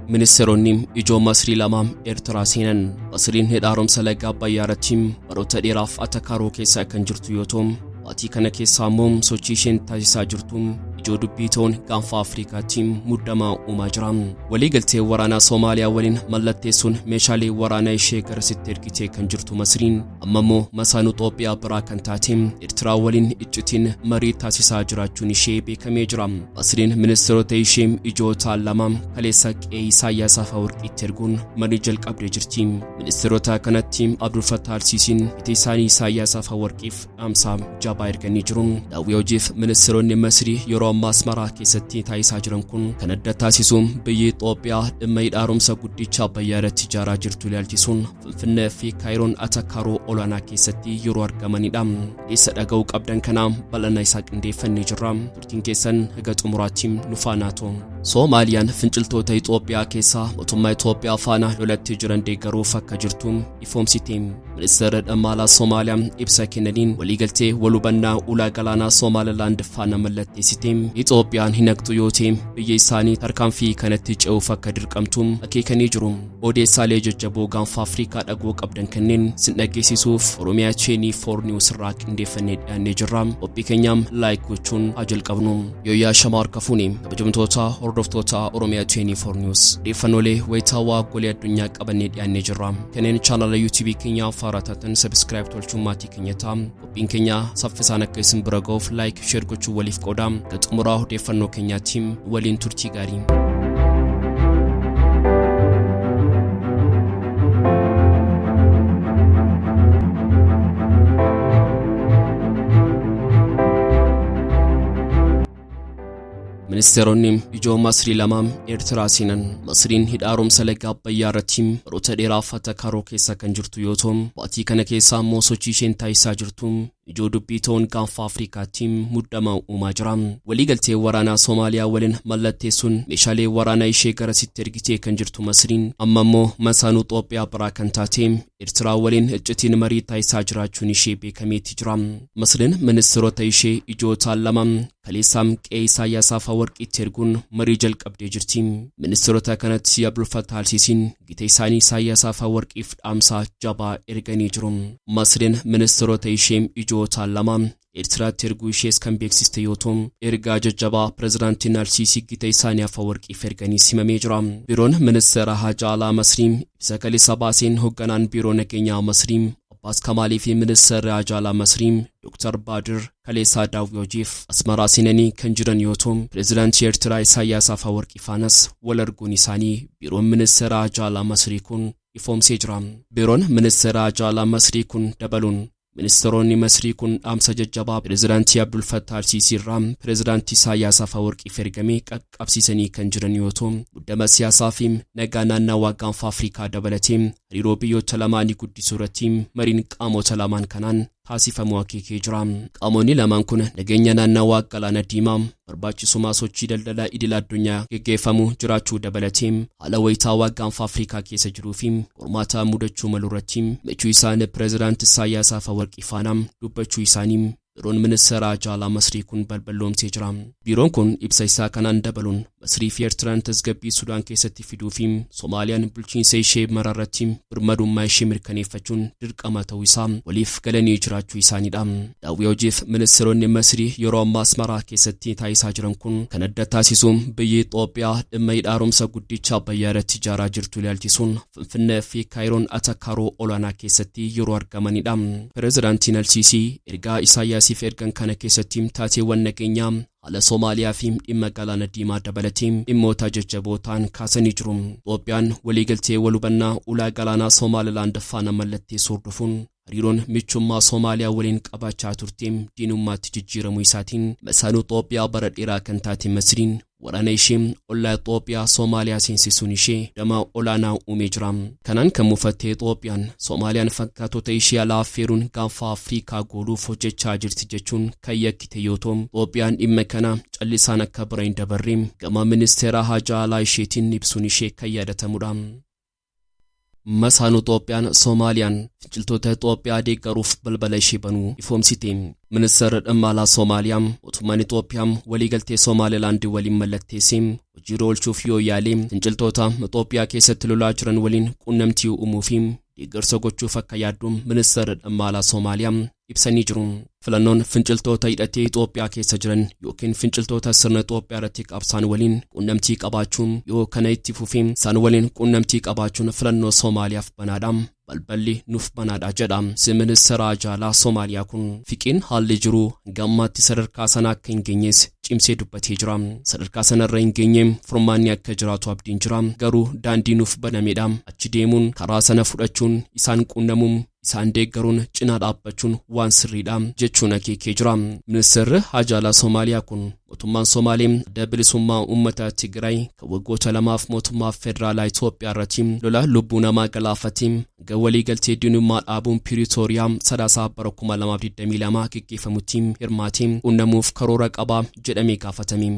Ministeeronni ijoo Masrii lama Eertiraa seenan. Masriin hidha haaromsa laga Abbayyaa irratti baroota dheeraaf atakaaroo keessa kan jirtu yoo ta'u, baatii kana keessaa immoo sochii isheen taasisaa jirtu ijoo dubbii ta'uun gaanfa Afrikaatti muddamaa uumaa jira. Waliigaltee waraanaa Soomaaliyaa waliin mallatteessuun meeshaalee waraanaa ishee garasitti ergitee kan jirtu Masriin amma immoo masaanuu Itoophiyaa biraa kan taate Eertiraa waliin iccitiin marii taasisaa jiraachuun ishee beekamee jira. Masriin ministeerota ishee ijoo ta'an lama kaleessa qe'ee Isaayyaas Afawarqiitti erguun marii jalqabdee jirti. Ministeerota kanatti Abdul Fattah Al-Siisiin gita isaanii Isaayyaas Afawarqiif dhaamsa jabaa erganii jiru. Daawwii hojiif ministeeronni Masrii yeroo ammaa Asmaraa keessatti taasisaa jiran kun kan adda taasisu biyyi Itoophiyaa dhimma hidha haaromsa guddicha Abbayyaa irratti ijaaraa jirtu ilaalchisuun Finfinnee fi Kaayiroon atakaaroo olaanaa keessatti yeroo argamanidha. Eessa dhaga'uu qabdan kana bal'ina isaa qindeeffannee jirra. Turtiin keessan haga xumuraatti nu faana ta'u. Soomaaliyaan finciltoota Itoophiyaa keessaa mootummaa Itoophiyaa faana lolatti jiran deeggaruuf akka jirtu ifoomsite. Ministeerri dhimma alaa Soomaaliyaa ibsa kennaniin waliigaltee wal hubannaa ulaa galaanaa Somaalilaand faana mallatteessite. Itoophiyaan hin haqxu yoo ta'e biyya isaanii tarkaanfii kanatti ce'uuf akka dirqamtu akeekanii jiru. Odeessaalee jajjaboo gaanfa Afrikaa dhagoo qabdan kanneen sin dhageessisuuf Oromiyaa 24 News irraa qindeeffannee dhiyaannee jirra. Qophii keenyaam like gochuun haa jalqabnu. Yooyyaa shamaa harka fuuni kabajamtoota hordoftoota Oromiyaa 24 News. Odeeffannoolee wayitaawaa golee addunyaa qabannee dhiyaannee jirra. Kanneen chaanala YouTube keenyaa faaraa taatan subscribe tolchuun maatii keenya ta'a. Qophiin keenya saffisaan akka isin bira ga'uuf like share gochuun waliif qooda. Ga xumuraa odeeffannoo keenyaatti waliin turtii gaarii. Ministeeronni ijoo Masrii lama Eertiraa seenan. Masriin hidha haaromsa laga Abbayyaa irratti baroota dheeraaf atakaaroo keessa kan jirtu yoo ta'u, baatii kana keessaa immoo sochii isheen taasisaa jirtu ijoo dubbii ta'uun gaanfa Afrikaatti muddama uumaa jira. Waliigaltee waraanaa Soomaaliyaa waliin mallatteessuun meeshaalee waraanaa ishee garasitti ergitee kan jirtu Masriin amma immoo masaanuu Itoophiyaa biraa kan taate Eertiraa waliin iccitiin marii taasisaa jiraachuun ishee beekameetti jira. Masriin ministeerota ishee ijoo ta'an lama kaleessaam qe'ee Isaayyaas Afawarqiitti erguun marii jalqabdee jirti. Ministeerota kanatti Abdul Fattah Al-Siisiin gita isaanii Isaayyaas Afawarqiif dhaamsa jabaa erganii jiru. Masriin ministeerota ishee ijoo ta'an lama Eertiraatti erguu ishees kan beeksiste yoo ta'u, ergaa jajjabaa pirezidaantiin Al-Siisii gita isaanii Afawarqiif erganii simamee jira. Biiroon ministeera haajaa alaa Masrii ibsa kaleessa baaseen hoogganaan biiroo nageenyaa Masrii Abbaas Kamaalii fi ministeerri haajaa alaa Masrii Dr. Baadir kaleessaa daawwii hojiif Asmaraa seenanii kan jiran yoo ta'u, pirezidaantii Eertiraa Isaayyaas Afawarqii faanas wal arguun isaanii biiroon ministeera haajaa alaa Masrii kun ifoomsee jira. Biiroon ministeera haajaa alaa Masrii kun dabaluun Ministeeronni Masrii kun dhaamsa jajjabaa pirezidaantii Abdul Fattah Al-Siisii irraa pirezidaantii Isaayyaas Afawarqiif ergamee qaqqabsiisanii kan jiran yoo ta'u, muddama siyaasaa fi nagaa naannawaa gaanfa Afrikaa dabalatee hariiroo biyyoota lamaanii guddisuu irratti mariin qaamota lamaan kanaan taasifamuu akeekee jira. Qaamonni lamaan kun nageenya naannawaa galaana diimaa barbaachisummaa sochii daldalaa idil addunyaa geggeeffamu jiraachuu dabalatee haala wayitaawaa gaanfa Afrikaa keessa jiruu fi qormaata mudachuu malu irratti michuu isaan pirezidaanti Isaayyaas Afawarqii faana dubbachuu isaanii biiroon ministeera haajaa alaa Masrii kun balballoomsee jira. Biiroon kun ibsa isaa kanaan dabaluun Masrii fi Eertiraan tasgabbii Sudaan keessatti fiduu fi Soomaaliyaan bulchiinsa ishee mara irratti birmadummaa ishee mirkaneeffachuun dirqama ta'uu isaa waliif galanii jiraachuu isaaniidha. Daawwii hojiif ministeeronni Masrii yeroo ammaa Asmaraa keessatti taasisaa jiran kun kan adda taasisu biyyi Itoophiyaa dhimma hidha haaromsa guddicha Abbayyaa irratti ijaaraa jirtu ilaalchisuun Finfinnee fi Kaayiroon atakaaroo olaanaa keessatti yeroo argamanidha. Pirezidaantiin Al-Siisii ergaa Isaayyaasiif ergan kana keessatti taateewwan nageenyaa haala Soomaaliyaa fi dhimma galaana diimaa dabalatee dhimmoota jajjaboo ta'an kaasanii jiru. Itoophiyaan waliigaltee wal hubannaa ulaa galaanaa Somaalilaand faana mallatteessuu hordofuun hariiroon michummaa Soomaaliyaa waliin qabaachaa turte diinummaatti jijjiiramuu isaatiin masaanuu Itoophiyaa bara dheeraa kan taate Masriin waraana ishee ollaa Itoophiyaa Soomaaliyaa seensisuun ishee dama olaanaa uumee jira. Kanaan kan mufattee Itoophiyaan Soomaaliyaan fakkaatota ishee alaa affeeruun gaanfa Afrikaa gooluuf hojjechaa jirti jechuun kan yakkite yoo ta'u, Itoophiyaan dhimma kana callisaan akka bira hin dabarre gama ministeera haajaa alaa isheetiin ibsuun ishee kan yaadatamudha. Masaanuu Itoophiyaan Soomaaliyaan finciltoota Itoophiyaa deeggaruuf balbala ishee banuu ifoomsite. Ministeerri dhimma alaa Soomaaliyaa mootummaan Itoophiyaa waliigaltee Somaalilaand waliin mallatteessee hojiirra oolchuuf yoo yaale finciltoota Itoophiyaa keessatti lolaa jiran waliin quunnamtii uumuu fi deeggarsa gochuuf akka yaaddu ministeerri dhimma alaa Soomaaliyaa ibsanii jiru. Filannoon finciltoota hidhatee Itoophiyaa keessa jiran yookiin finciltoota sirna Itoophiyaa irratti qabsaan waliin quunnamtii qabaachuun yoo kana itti fufee isaan waliin quunnamtii qabaachuun filannoo Soomaaliyaaf banaadha. Balballi nuuf banaadha jedha. Si ministeera ajaalaa Soomaaliyaa kun fiqiin haalli jiru hanga ammaatti sadarkaa sana akka hin geenyes cimsee dubbatee jira. Sadarkaa sanarra hin geenye furmaanni akka jiraatu abdiin jira. Garuu daandii nuuf banamedha. Achi deemuun karaa sana fudhachuun isaan quunnamuun isaan deeggaruun cinaa dhaabbachuun waan sirriidha jechuun akeekee jira. Ministeerri Hajaalaa Soomaaliyaa kun mootummaan Somaalee adda bilisummaa uummata Tigraay kan waggoota lamaaf mootummaa federaalaa Itoophiyaa irratti lola lubbuu namaa galaafatee hanga waliigaltee diinummaa dhaabuun Piriitooriyaa sadaasaa bara 2022 geggeeffamutti hirmaatee quunnamuuf karoora qabaa jedhamee gaafatame.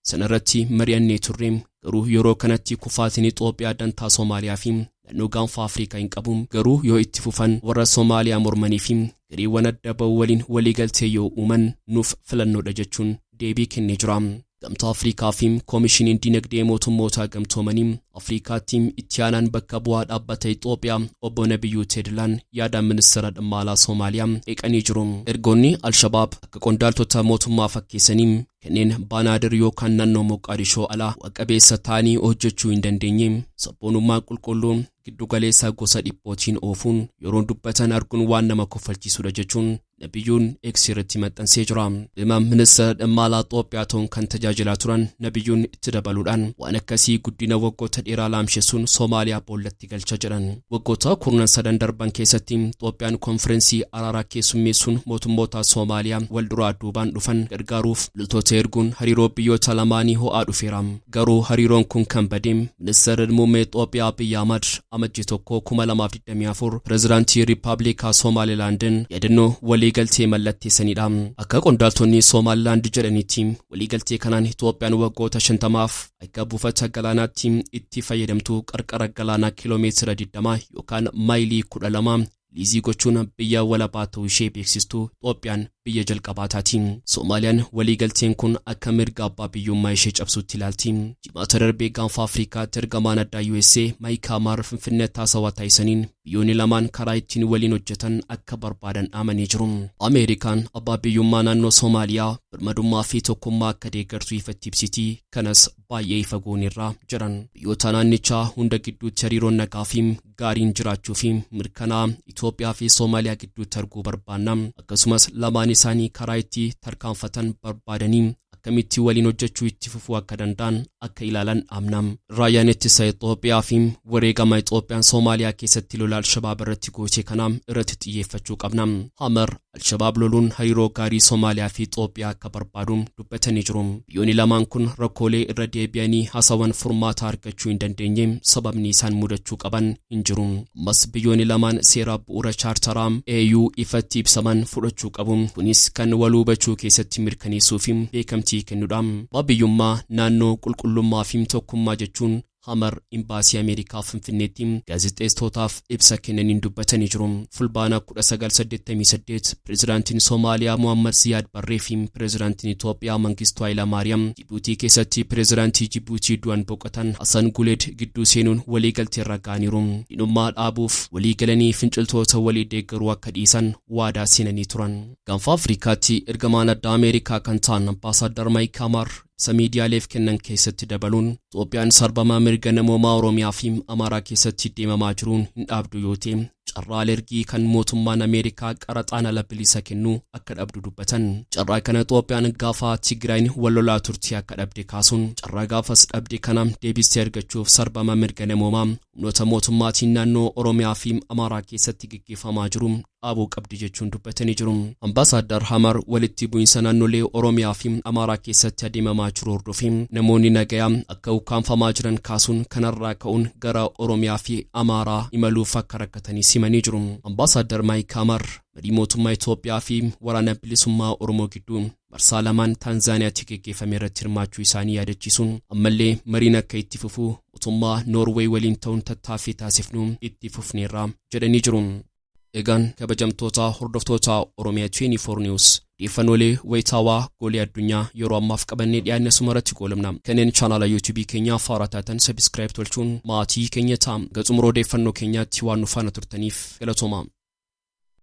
Sanarratti mari'annee turre garuu yeroo kanatti kufaatiin Itoophiyaa dantaa Soomaaliyaa fi naannoo gaanfa Afrikaa hin qabu garuu yoo itti fufan warra Soomaaliyaa mormanii fi gareewwan adda ba'u waliin waliigaltee yoo uuman nuuf filannoodha jechuun deebii kennee jira. Gamtaa Afrikaa fi Koomishiniin Dinagdee Mootummoota Gamtoomanii Afrikaatti itti aanaan bakka bu'aa dhaabbata Itoophiyaa obbo Nabiyyuu Teedilaan yaada ministeera dhimma alaa Soomaaliyaa qeeqanii jiru. Ergoonni Alshabaab akka qondaaltota mootummaa fakkeessanii kanneen Banaadir yookaan naannoo Moqaadishoo alaa bu'a qabeessa ta'anii hojjechuu hin dandeenye sabboonummaa qulqulluu giddugaleessa gosa dhiphootiin oofuun yeroo dubbatan arguun waan nama kofalchiisudha jechuun Nabiyyuun X irratti maxxansee jira. Dhimma ministeera dhimma alaa Itoophiyaa ta'uun kan tajaajilaa turan Nabiyyuun itti dabaluudhaan waan akkasii guddina waggoota dheeraa laamsessuun Soomaaliyaa boollatti galcha jedhan. Waggoota kurnan sadan darban keessatti Itoophiyaan konfireensii araaraa keessummeessuun mootummoota Soomaaliyaa wal duraa duubaan dhufan gargaaruuf loltoota erguun hariiroo biyyoota lamaanii ho'aa dhufeera. Garuu hariiroon kun kan bade ministeerri muummee Itoophiyaa Abiy Ahmad amajjii 1 2024 pirezidaantii Riippaabilikaa Somaalilaandin yaadannoo waliigaltee mallatteessanidha. Akka qondaaltonni Somaalilaand jedhanitti waliigaltee kanaan Itoophiyaan waggoota 50f akka buufata galaanaatti itti fayyadamtu qarqara galaanaa kiiloomeetira 20 yookaan maayilii 12 liizii gochuun biyya walabaa ta'uu ishee beeksistu Itoophiyaan biyya jalqabaa taati. Soomaaliyaan waliigalteen kun akka mirga abbaa biyyummaa ishee cabsuutti ilaalti. Jimaata darbee gaanfa Afrikaatti ergamaan addaa USA Maayik Hamar Finfinneetti haasawaa taasisaniin biyyoonni lamaan karaa ittiin waliin hojjetan akka barbaadan dhaamanii jiru. Ameerikaan abbaa biyyummaa naannoo Soomaaliyaa birmadummaa fi tokkummaa akka deeggartu ifatti ibsiti. Kanas baay'ee ifa goonirraa jedhan. Biyyoota naannichaa hunda gidduutti hariiroon nagaa fi gaariin jiraachuu fi mirkanaa Itoophiyaa fi Soomaaliyaa gidduutti arguu barbaanna. Akkasumas lamaan isaanii karaa itti tarkaanfatan barbaadanii akkamitti waliin hojjechuu itti fufuu akka danda'an akka ilaalan dhaamna. Raayyaan ittisa Itoophiyaa fi wareegama Itoophiyaan Soomaaliyaa keessatti lola Alshabaab irratti goote kana irratti xiyyeeffachuu qabna. Hamar Alshabaab loluun hariiroo gaarii Soomaaliyaa fi Itoophiyaa akka barbaadu dubbatanii jiru. Biyyoonni lamaan kun rakkoolee irra deebi'anii haasawan furmaata argachuu hin dandeenye sababni isaan mudachuu qaban hin jiru. Ammas biyyoonni lamaan seera bu'uura chaartaraa AU ifatti ibsaman fudhachuu qabu. Kunis kan wal hubachuu keessatti mirkaneessuu fi beekamtii kennuudha. Abbaa biyyummaa naannoo qulqullummaa fi tokkummaa jechuun Hamar imbaasii Ameerikaa Finfinneetti gaazexeessitootaaf ibsa kennaniin dubbatanii jiru. Fulbaana 1988 pirezidaantiin Soomaaliyaa Muhammad Siyaad Barree fi pirezidaantiin Itoophiyaa Mangistuu Hayilamaariyaam Jibuutii keessatti pirezidaantii Jibuutii du'an boqotan Hassan Guleed gidduu seenuun waliigaltee irra ga'aniiru. Diinummaa dhaabuuf waliigalanii finciltoota walii deeggaruu akka dhiisan waadaa seenanii turan. Gaanfa Afrikaatti ergamaan addaa Ameerikaa kan ta'an Ambaasaadar Maayik Hamar ibsa miidiyaaleef kennan keessatti dabaluun Itoophiyaan sarbama mirga namoomaa Oromiyaa fi Amaaraa keessatti deemamaa jiruun hin dhaabdu yoo ta'e carraa alergii kan mootummaan Ameerikaa qaraxaan ala bilisa kennu akka dhabdu dubbatan. Carraa kana Itoophiyaan gaafa Tigraayin wal lolaa turte akka dhabde kaasuun carraa gaafas dhabde kana deebistee argachuuf sarbama mirga namoomaa humnoota mootummaatiin naannoo Oromiyaa fi Amaaraa keessatti gaggeeffamaa jiru dhaabuu qabdi jechuun dubbatanii jiru. Ambaasaadar Hamar walitti bu'iinsa naannolee Oromiyaa fi Amaaraa keessatti adeemamaa jiru hordofee namoonni nagayaa akka ukkaanfamaa jiran kaasuun kanarraa ka'uun gara Oromiyaa fi Amaaraa imaluuf akka rakkatanii simanii jiru. Ambaasaadar Maayik Hamar Marii mootummaa Itoophiyaa fi Waraana Bilisummaa Oromoo gidduu marsaa lamaan Taanzaaniyaatti geggeeffame irratti hirmaachuu isaanii yaadachiisuun, ammallee mariin akka itti fufu mootummaa Noorweey waliin ta'uun tattaaffii taasifnu itti fufneerra jedhanii jiru. Egaan kabajamtoota hordoftoota Oromiyaa 24 News, odeeffannoolee wayitaawaa goolii addunyaa yeroo ammaaf qabannee dhiyaanne asuma irratti goolabna. Kanneen chaanaala YouTube keenyaa haaraa taatan subscribe tolchuun maatii keenya ta'a. Hanga xumura odeeffannoo keenyaatti waan nu faana turtaniif galatooma.